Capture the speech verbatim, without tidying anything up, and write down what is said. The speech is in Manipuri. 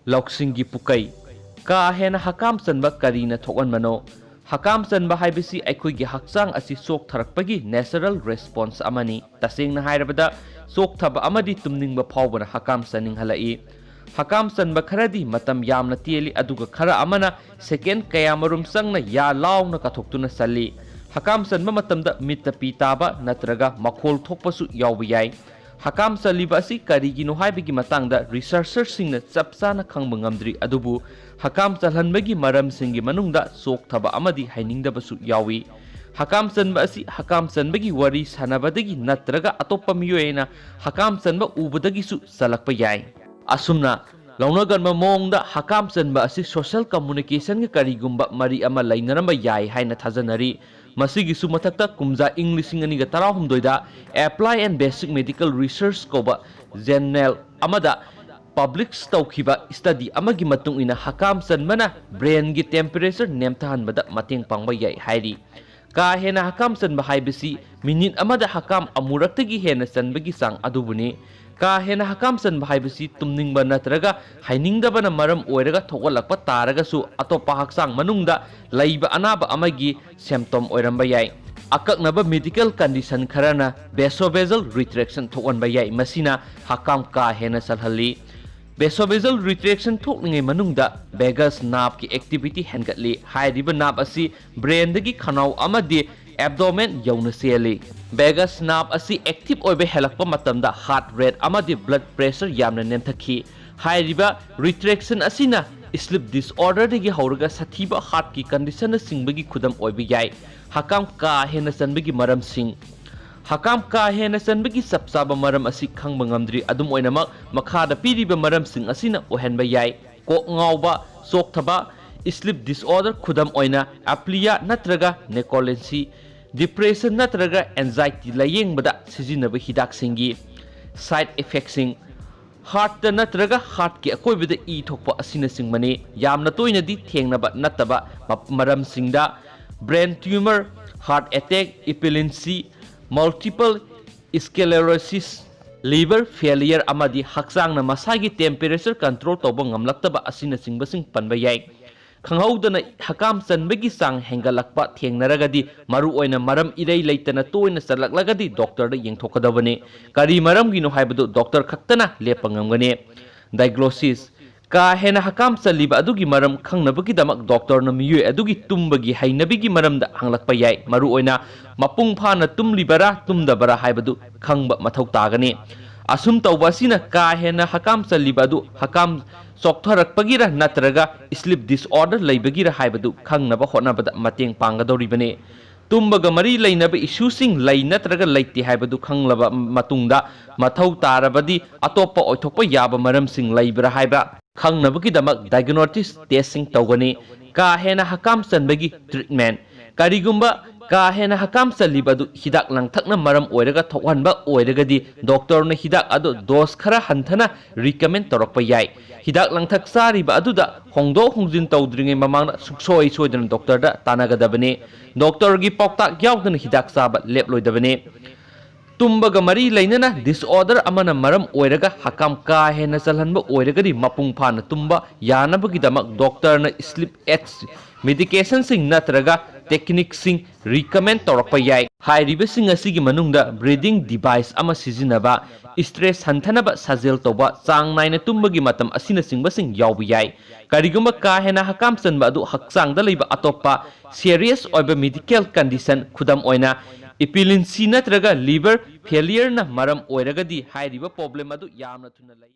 ꯂꯧꯁꯤꯡꯒꯤ ꯄꯨꯀꯩ꯫ ꯀꯥ ꯍꯦꯟꯅ ꯍꯀꯥꯝ ꯆꯟꯕ ꯀꯔꯤꯅ ꯊꯣꯛꯍꯟꯕꯅꯣ? ꯍꯀꯥꯝ ꯆꯟꯕ ꯍꯥꯏꯕꯁꯤ ꯑꯩꯈꯣꯏꯒꯤ ꯍꯛꯆꯥꯡ ꯑꯁꯤ ꯆꯣꯛꯊꯔꯛꯄꯒꯤ natural response ꯑꯃꯅꯤ꯫ ꯇꯁꯦꯡꯅ ꯍꯥꯏꯔꯕꯗ, ꯆꯣꯛꯊꯕ ꯑꯃꯗꯤ ꯇꯨꯝꯅꯤꯡꯕ ꯐꯥꯎꯕꯅ ꯍꯀꯥꯝ ꯆꯟꯅꯤꯡꯍꯜꯂꯛꯏ꯫ ꯍꯀꯥꯝ ꯆꯟꯕ ꯈꯔꯗꯤ ꯃꯇꯝ ꯌꯥꯝꯅ ꯇꯦꯜꯂꯤ, ꯑꯗꯨꯒ ꯈꯔ ꯑꯃꯅ second ꯀꯌꯥꯃꯔꯨꯝ ꯆꯪꯅ ꯌꯥ ꯂꯥꯎꯅ ꯀꯥꯊꯣꯛꯇꯨꯅ ꯆꯜꯂꯤ꯫ ꯍꯀꯥꯝ ꯆꯟꯕ ꯃꯇꯝꯗ ꯃꯤꯠꯇ ꯄꯤ ꯇꯥꯕ ꯅꯠꯇ꯭ꯔꯒ ꯃꯈꯣꯜ ꯊꯣꯛꯄꯁꯨ ꯌꯥꯎꯕ ꯌꯥꯏ꯫ ꯍꯀꯥꯝ ꯆꯜꯂꯤꯕ ꯑꯁꯤ ꯀꯔꯤꯒꯤꯅꯣ ꯍꯥꯏꯕꯒꯤ ꯃꯇꯥꯡꯗ researcherꯁꯤꯡꯅ ꯆꯞ ꯆꯥꯅ ꯈꯪꯕ ꯉꯝꯗ꯭ꯔꯤ, ꯑꯗꯨꯕꯨ ꯍꯀꯥꯝ ꯆꯜꯍꯟꯕꯒꯤ ꯃꯔꯝꯁꯤꯡꯒꯤ ꯃꯅꯨꯡꯗ ꯆꯣꯛꯊꯕ ꯑꯃꯗꯤ ꯍꯩꯅꯤꯡꯗꯕꯁꯨ ꯌꯥꯎꯏ꯫ ꯍꯀꯥꯝ ꯆꯟꯕ ꯑꯁꯤ ꯍꯀꯥꯝ ꯆꯟꯕꯒꯤ ꯋꯥꯔꯤ ꯁꯥꯟꯅꯕꯗꯒꯤ ꯅꯠꯇ꯭ꯔꯒ ꯑꯇꯣꯞꯄ ꯃꯤꯑꯣꯏ ꯑꯃꯅ ꯍꯀꯥꯝ ꯆꯟꯕ ꯎꯕꯗꯒꯤꯁꯨ ꯆꯜꯂꯛꯄ ꯌꯥꯏ꯫ ꯑꯁꯨꯝꯅ ꯂꯧꯅꯒꯟꯕ ꯃꯑꯣꯡꯗ ꯍꯀꯥꯝ ꯆꯟꯕ ꯑꯁꯤ social communicationꯒ ꯀꯔꯤꯒꯨꯝꯕ ꯃꯔꯤ ꯑꯃ ꯂꯩꯅꯔꯝꯕ ꯌꯥꯏ ꯍꯥꯏꯅ ꯊꯥꯖꯅꯔꯤ꯫ ꯃꯁꯤꯒꯤꯁꯨ ꯃꯊꯛꯇ ꯀꯨꯝꯖꯥ ꯏꯪ ꯂꯤꯁꯤꯡ ꯑꯅꯤꯒ ꯇꯔꯥꯍꯨꯝꯗꯣꯏꯗ Apply and Basic Medical Research ꯀꯧꯕ journal ꯑꯃꯗ publish ꯇꯧꯈꯤꯕ study ꯑꯃꯒꯤ ꯃꯇꯨꯡ ꯏꯟꯅ ꯍꯀꯥꯝ ꯆꯟꯕꯅ brainꯒꯤ temperature ꯅꯦꯝꯊꯍꯟꯕꯗ ꯃꯇꯦꯡ ꯄꯥꯡꯕ ꯌꯥꯏ ꯍꯥꯏꯔꯤ꯫ ꯀꯥ ꯍꯦꯟꯅ ꯍꯀꯥꯝ ꯆꯟꯕ ꯍꯥꯏꯕꯁꯤ minute ꯑꯃꯗ ꯍꯀꯥꯝ ꯑꯃꯨꯔꯛꯇꯒꯤ ꯍꯦꯟꯅ ꯆꯟꯕꯒꯤ ꯆꯥꯡ ꯑꯗꯨꯕꯨꯅꯤ꯫ ꯀꯥ ꯍꯦꯟꯅ ꯍꯀꯥꯝ ꯆꯟꯕ ꯍꯥꯏꯕꯁꯤ ꯇꯨꯝꯅꯤꯡꯕ ꯅꯠꯇ꯭ꯔꯒ ꯍꯩꯅꯤꯡꯗꯕꯅ ꯃꯔꯝ ꯑꯣꯏꯔꯒ ꯊꯣꯛꯍꯜꯂꯛꯄ ꯇꯥꯔꯒꯁꯨ, ꯑꯇꯣꯞꯄ ꯍꯛꯆꯥꯡ ꯃꯅꯨꯡꯗ ꯂꯩꯕ ꯑꯅꯥꯕ ꯑꯃꯒꯤ symptom ꯑꯣꯏꯔꯝꯕ ꯌꯥꯏ꯫ ꯑꯀꯛꯅꯕ medical condition ꯈꯔꯅ vasovagal retraction ꯊꯣꯛꯍꯟꯕ ꯌꯥꯏ, ꯃꯁꯤꯅ ꯍꯀꯥꯝ ꯀꯥ ꯍꯦꯟꯅ ꯆꯜꯍꯜꯂꯤ꯫ Vasovagal retraction ꯊꯣꯛꯂꯤꯉꯩ ꯃꯅꯨꯡꯗ vagus nerveꯀꯤ activity ꯍꯦꯟꯒꯠꯂꯤ꯫ ꯍꯥꯏꯔꯤꯕ nerve ꯑꯁꯤ brainꯗꯒꯤ ꯈꯅꯥꯎ ꯑꯃꯗꯤ abdomen ꯌꯧꯅ ꯆꯦꯜꯂꯤ꯫ Vagus nerve ꯑꯁꯤ active ꯑꯣꯏꯕ ꯍꯦꯜꯂꯛꯄ ꯃꯇꯝꯗ heart rate ꯑꯃꯗꯤ blood pressure ꯌꯥꯝꯅ ꯅꯦꯝꯊꯈꯤ꯫ ꯍꯥꯏꯔꯤꯕ retraction ꯑꯁꯤꯅ sleep disorderꯗꯒꯤ ꯍꯧꯔꯒ ꯁꯥꯊꯤꯕ heartꯀꯤ conditionꯅꯆꯤꯡꯕꯒꯤ ꯈꯨꯗꯝ ꯑꯣꯏꯕ ꯌꯥꯏ꯫ ꯍꯀꯥꯝ ꯀꯥ ꯍꯦꯟꯅ ꯆꯟꯕꯒꯤ ꯃꯔꯝꯁꯤꯡ꯫ ꯍꯀꯥꯝ ꯀꯥ ꯍꯦꯟꯅ ꯆꯟꯕꯒꯤ ꯆꯞ ꯆꯥꯕ ꯃꯔꯝ ꯑꯁꯤ ꯈꯪꯕ ꯉꯝꯗ꯭ꯔꯤ꯫ ꯑꯗꯨꯝ ꯑꯣꯏꯅꯃꯛ, ꯃꯈꯥꯗ ꯄꯤꯔꯤꯕ ꯃꯔꯝꯁꯤꯡ ꯑꯁꯤꯅ ꯑꯣꯏꯍꯟꯕ ꯌꯥꯏ: ꯀꯣꯛ ꯉꯥꯎꯕ, ꯆꯣꯛꯊꯕ, sleep disorder, ꯈꯨꯗꯝ ꯑꯣꯏꯅ apnea ꯅꯠꯇ꯭ꯔꯒ narcolepsy, depression ꯅꯠꯇ꯭ꯔꯒ anxiety ꯂꯥꯌꯦꯡꯕꯗ ꯁꯤꯖꯤꯟꯅꯕ ꯍꯤꯗꯥꯛꯁꯤꯡꯒꯤ side effectꯁꯤꯡ꯫ Heartꯇ ꯅꯠꯇ꯭ꯔꯒ heartꯀꯤ ꯑꯀꯣꯏꯕꯗ ꯏ ꯊꯣꯛꯄ ꯑꯁꯤꯅꯆꯤꯡꯕꯅꯤ꯫ ꯌꯥꯝꯅ ꯇꯣꯏꯅꯗꯤ ꯊꯦꯡꯅꯕ ꯅꯠꯇꯕ ꯃ-, ꯃꯔꯝꯁꯤꯡꯗ brain tumor, heart attack, epilepsy, multiple sclerosis, liver failure ꯑꯃꯗꯤ ꯍꯛꯆꯥꯡꯅ ꯃꯁꯥꯒꯤ temperature control ꯇꯧꯕ ꯉꯝꯂꯛꯇꯕ ꯑꯁꯤꯅꯆꯤꯡꯕꯁꯤꯡ ꯄꯟꯕ ꯌꯥꯏ꯫ ꯈꯪꯍꯧꯗꯅ ꯍꯀꯥꯝ ꯆꯟꯕꯒꯤ ꯆꯥꯡ ꯍꯦꯟꯒꯠꯂꯛꯄ ꯊꯦꯡꯅꯔꯒꯗꯤ, ꯃꯔꯨꯑꯣꯏꯅ ꯃꯔꯝ ꯏꯔꯩ ꯂꯩꯇꯅ ꯇꯣꯏꯅ ꯆꯠꯂꯛꯂꯒꯗꯤ doctor ꯗ ꯌꯦꯡꯊꯣꯛꯀꯗꯕꯅꯤ꯫ ꯀꯔꯤ ꯃꯔꯝꯒꯤꯅꯣ ꯍꯥꯏꯕꯗꯨ doctor ꯈꯛꯇꯅ ꯂꯦꯞꯄ ꯉꯝꯒꯅꯤ꯫ Diagnosis: ꯀꯥ ꯍꯦꯟꯅ ꯍꯀꯥꯝ ꯆꯜꯂꯤꯕ ꯑꯗꯨꯒꯤ ꯃꯔꯝ ꯈꯪꯅꯕꯒꯤꯗꯃꯛ doctor ꯅ ꯃꯤꯑꯣꯏ ꯑꯗꯨꯒꯤ ꯇꯨꯝꯕꯒꯤ ꯍꯩꯅꯕꯤꯒꯤ ꯃꯔꯝꯗ ꯍꯪꯂꯛꯄ ꯌꯥꯏ꯫ ꯃꯔꯨꯑꯣꯏꯅ ꯃꯄꯨꯡ ꯐꯥꯅ ꯇꯨꯝꯂꯤꯕꯔꯥ ꯇꯨꯝꯗꯕꯔꯥ ꯍꯥꯏꯕꯗꯨ ꯈꯪꯕ ꯃꯊꯧ ꯇꯥꯒꯅꯤ꯫ ꯑꯁꯨꯝ ꯇꯧꯕ ꯑꯁꯤꯅ ꯀꯥ ꯍꯦꯟꯅ ꯍꯀꯥꯝ ꯆꯜꯂꯤꯕ ꯑꯗꯨ ꯍꯀꯥꯝ ꯆꯣꯛꯊꯔꯛꯄꯒꯤꯔ ꯅꯠꯇ꯭ꯔꯒ sleep disorder ꯂꯩꯕꯒꯤꯔ ꯍꯥꯏꯕꯗꯨ ꯈꯪꯅꯕ ꯍꯣꯠꯅꯕꯗ ꯃꯇꯦꯡ ꯄꯥꯡꯒꯗꯧꯔꯤꯕꯅꯤ꯫ ꯇꯨꯝꯕꯒ ꯃꯔꯤ ꯂꯩꯅꯕ ꯏꯁꯨꯁꯤꯡ ꯂꯩ ꯅꯠꯇ꯭ꯔꯒ ꯂꯩꯇꯦ ꯍꯥꯏꯕꯗꯨ ꯈꯪꯂꯕ ꯃꯇꯨꯡꯗ, ꯃꯊꯧ ꯇꯥꯔꯕꯗꯤ ꯑꯇꯣꯞꯄ ꯑꯣꯏꯊꯣꯛꯄ ꯌꯥꯕ ꯃꯔꯝꯁꯤꯡ ꯂꯩꯕ꯭ꯔꯥ ꯍꯥꯏꯕ ꯈꯪꯅꯕꯒꯤꯗꯃꯛ diagnosis test ꯁꯤꯡ ꯇꯧꯒꯅꯤ꯫ ꯀꯥ ꯍꯦꯟꯅ ꯍꯀꯥꯝ ꯆꯟꯕꯒꯤ treatment: ꯀꯔꯤꯒꯨꯝꯕ ꯀꯥ ꯍꯦꯟꯅ ꯍꯀꯥꯝ ꯆꯜꯂꯤꯕ ꯑꯗꯨ ꯍꯤꯗꯥꯛ ꯂꯥꯡꯊꯛꯅ ꯃꯔꯝ ꯑꯣꯏꯔꯒ ꯊꯣꯛꯍꯟꯕ ꯑꯣꯏꯔꯒꯗꯤ, doctor ꯅ ꯍꯤꯗꯥꯛ ꯑꯗꯨ dose ꯈꯔ ꯍꯟꯊꯅ recommend ꯇꯧꯔꯛꯄ ꯌꯥꯏ꯫ ꯍꯤꯗꯥꯛ ꯂꯥꯡꯊꯛ ꯆꯥꯔꯤꯕ ꯑꯗꯨꯗ ꯍꯣꯡꯗꯣꯛ ꯍꯣꯡꯖꯤꯟ ꯇꯧꯗ꯭ꯔꯤꯉꯩ ꯃꯃꯥꯡꯗ ꯁꯨꯡꯁꯣꯏ ꯁꯣꯏꯗꯅ doctor ꯗ ꯇꯥꯟꯅꯒꯗꯕꯅꯤ꯫ Doctor ꯒꯤ ꯄꯥꯎꯇꯥꯛ ꯌꯥꯎꯗꯅ ꯍꯤꯗꯥꯛ ꯆꯥꯕ ꯂꯦꯞꯂꯣꯏꯗꯕꯅꯤ꯫ ꯇꯨꯝꯕꯒ ꯃꯔꯤ ꯂꯩꯅꯅ disorder ꯑꯃꯅ ꯃꯔꯝ ꯑꯣꯏꯔꯒ ꯍꯀꯥꯝ ꯀꯥ ꯍꯦꯟꯅ ꯆꯜꯍꯟꯕ ꯑꯣꯏꯔꯒꯗꯤ, ꯃꯄꯨꯡ ꯐꯥꯅ ꯇꯨꯝꯕ ꯌꯥꯅꯕꯒꯤꯗꯃꯛ doctor ꯅ sleep aids medication ꯁꯤꯡ ꯅꯠꯇ꯭ꯔꯒ technique ꯁꯤꯡ recommend ꯇꯧꯔꯛꯄ ꯌꯥꯏ꯫ ꯍꯥꯏꯔꯤꯕꯁꯤꯡ ꯑꯁꯤꯒꯤ ꯃꯅꯨꯡꯗ breathing device ꯑꯃ ꯁꯤꯖꯤꯟꯅꯕ, stress ꯍꯟꯊꯅꯕ ꯁꯥꯖꯦꯜ ꯇꯧꯕ, ꯆꯥꯡ ꯅꯥꯏꯅ ꯇꯨꯝꯕꯒꯤ ꯃꯇꯝ ꯑꯁꯤꯅꯆꯤꯡꯕꯁꯤꯡ ꯌꯥꯎꯕ ꯌꯥꯏ꯫ ꯀꯔꯤꯒꯨꯝꯕ ꯀꯥ ꯍꯦꯟꯅ ꯍꯀꯥꯝ ꯆꯟꯕ ꯑꯗꯨ ꯍꯛꯆꯥꯡꯗ ꯂꯩꯕ ꯑꯇꯣꯞꯄ serious ꯑꯣꯏꯕ medical condition, ꯈꯨꯗꯝ ꯑꯣꯏꯅ epilepsy ꯅꯠꯇ꯭ꯔꯒ liver failure ꯅ ꯃꯔꯝ ꯑꯣꯏꯔꯒꯗꯤ, ꯍꯥꯏꯔꯤꯕ problem ꯑꯗꯨ ꯌꯥꯝꯅ ꯊꯨꯅ ꯂꯩ